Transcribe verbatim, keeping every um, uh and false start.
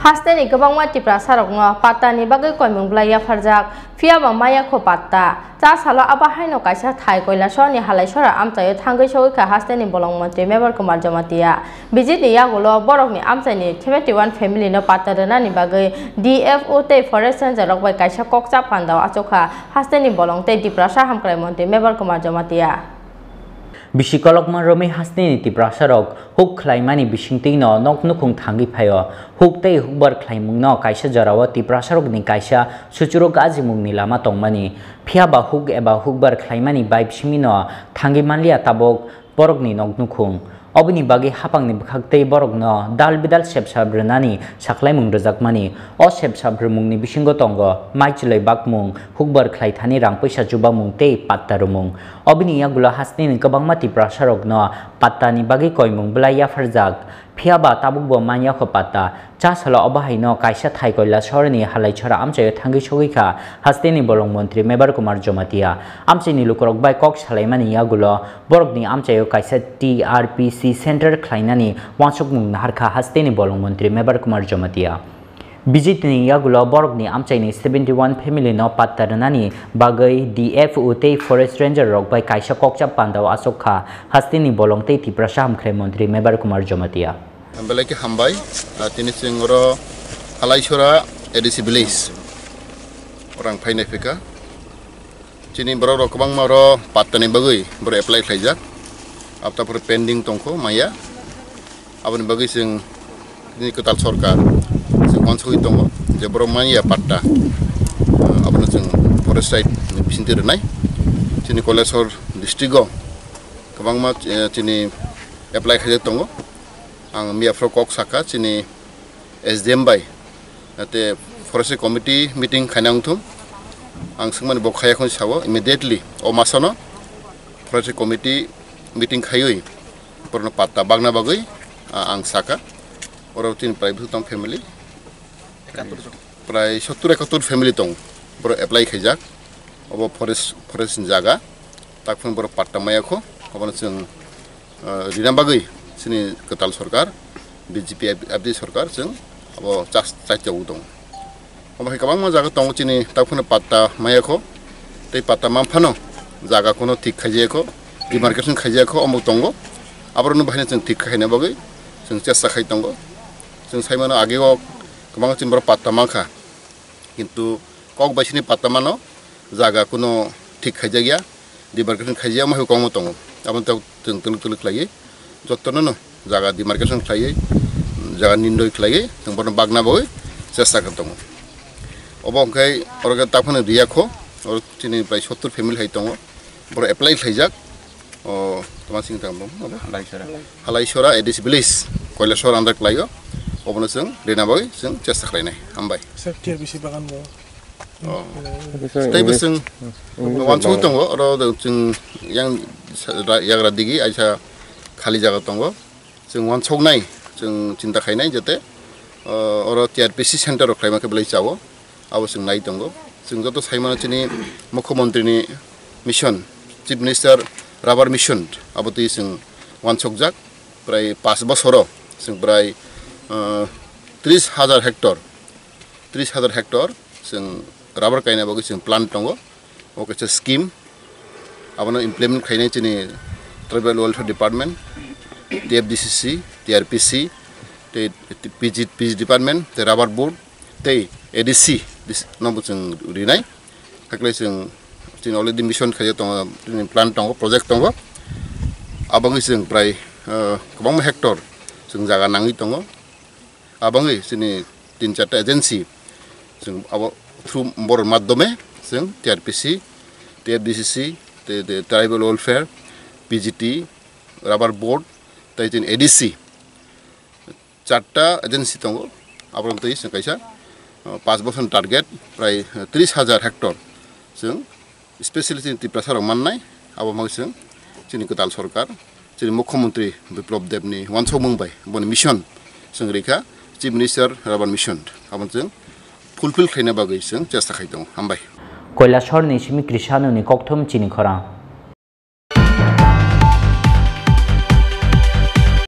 Hasteni kwbangma Tiprasarokno pattani bagwi koimung bwlai yapharjak, phiyaba maya kho patta. Cha salo abo haino kaisa thai Koilasahorni Halaisora amchaio thangwi sogwi kha hasteni bolong montri Mebar Kumar Jamatia. Bijitni yagulo borokni amchaini seventy one family no patta rwnani bagwi D F O tei Forest Ranger rok bai kaisa kokchap pandao achukha hasteni bolong tei Tiprasa hamkrai montri Mebar Kumar Jamatia. Bisi kolokma romwi hasteni Tiprasarok huk khlaimani bisingtwino nok nukhung thangwi phaio. Huk tei hukbar khlaimungno kaisa jorao Tiprasarokni kaisa suchuruk ajimungni lama tongmani. Phiyaba huk eba hukbar khlaimani vibe simino thangwi manliya tabuk borokni nok nukhung. Oboni bagwi hapangni bwkhak tei borokno dal bidal sepsap rwnani saklaimung rwjakmani. O sepsap rwmungni bisingo tongo maichwlwi bakmung, hukbar khlai thani rang puisa chubamung tei patta rwmung. Oboni yagulo hasteni kwbangma Tiprasarokno pattani bagwi koimung bwlai yapharjak. Phiyaba tabukbo manya kho patta. Cha salo obo haino kaisa thai Koilasahorni Halaisora amchaio thangwi sogwi kha hasteni bolong montri Mebar Kumar Jamatia. Amchaini lukurok bai kok salaimani yagulo borokni amchaio kaisa T R P C center khlainani uansukmung naharkha hasteni bolong montri Mebar Kumar Jamatia. Bijitni yagulo borokni amchaini seventy one family no patta rwnani bagwi D F O tei Forest Ranger rok bai kaisa kokchap pandao achukha hasteni bolong tei Tiprasa hamkrai montri Mebar Kumar Jamatia. Belai khe hambai, ah, tini chwng oro Halaisora A D C village orang phainai phika. Chini borok rok kwbangma oro pattani bagwi borok apply khlaijak. Abta pore pending tongkho maya. Aboni bagwi chwng chini kwtal sorkar chwng uansugwi tongo je borok manya patta. Ah, abono chwng forest side ni bisingtwi rwnai. Chini Koilasahor district o kwbangma, eh, chini apply khaijak tongo. Ang miyaphro kok saka chini S D M bai, ate forestry committee meeting khaina wngthung. Ang swngmani bo khaya khon sao immediately o masano forestry committee meeting khaiwi borokno patta bagna bagwi, ah, ang saka. Oro chini prai bwswk tong family. Prai sottur ekattur family tong. Borok apply khaijak. Obo forest, forest ni jaga. Takphano borok patta maya kho. Obono chwng, ah, rina bagwi chini kwtal sorkar, B J P F D sorkar chwng abo chas-, chaitya tongo. Omo hai kwbangma jaga tongo chini takphano patta maya kho. Tei patta manphano jaga kono thik khaijaya kho, demarcation khaijaya kho, omo tongo. Aborokno bahaino chwng thik khaina bagwi chwng chesta khai tongo. Chwng saimano ageo kwbangma chini borok patta mankha. Kintu kok bai sini patta mano jaga kuno thik khaijakya, demarcation khaijak ma hai kok tongo. Aboni tok chwng twlwk twlwk khlaiwi jotono no jaga demarcation khlaiwi, jaga nindoi khlaiwi chwng bono bagna bagwi chesta khe tongo. Obo hwnkhe oro khe taphano riya kho, oro chini prai sottur family hai tongo. Borok apply khlaijak. O, tama sing tang bom, obo? Halaisora. Halaisora A D C village, Koilasahor under khlaio. Obono chwng rina bagwi chwng chesta khlainai. Hambai. Sir, T R P C bagan bo. O. Tei bo chwng wansuk tongo, oro chwng yang sa-, ra-, yagra digi aisa khali jaga tongo. Chwng wansuknai, chwng chinta khainai jate, o, oro T R P C center rok khlaima khe belai chao. Abo chwng nai tongo. Chwng joto sai mano chini Mukhyamantri ni mission, Chief Minister Rubber Mission, abo twi chwng wansukjak. Prai paanch bosoro chwng prai, ah, tris hajar hectare, tris hajar hectare chwng rubber kaina bagwi chwng plan tongo. O kaisa scheme, abono implement khainai chini Tribal Welfare Department, T F D C C, T R P C, tei P G, P G Department, tei Rubber Board, tei A D C, dis-, no bo chwng rinai. Hakhe chwng chini already mission khaijak tongo, chini plan tongo, project tongo. Aboni chwng prai, ah, kwbangma hectare chwng jaga nangwi tongo. Aboni chini tin charta agency chwng abo through borok madhyome chwng T R P C, T F D C C, tei, tei Tribal Welfare, P G T, Rubber Board, tei chini A D C. Charta agency tongo, aborok twi chwng kaisa, uh, paanch bosor target prai, uh, tris hajar hectare chwng specially chini Tiprasa rok mannai, abo wngkha chwng chini kwtal sorkar, chini Mukhyamantri Biplab Deb ni wansukmung bai boni mission chwng rikha Chief Minister Rubber Mission, abo chwng fulfill khlaina bagwi chwng chesta khai tongo. Hambai. Koilasahor ni simi Krishanoni kokthum chini khorang.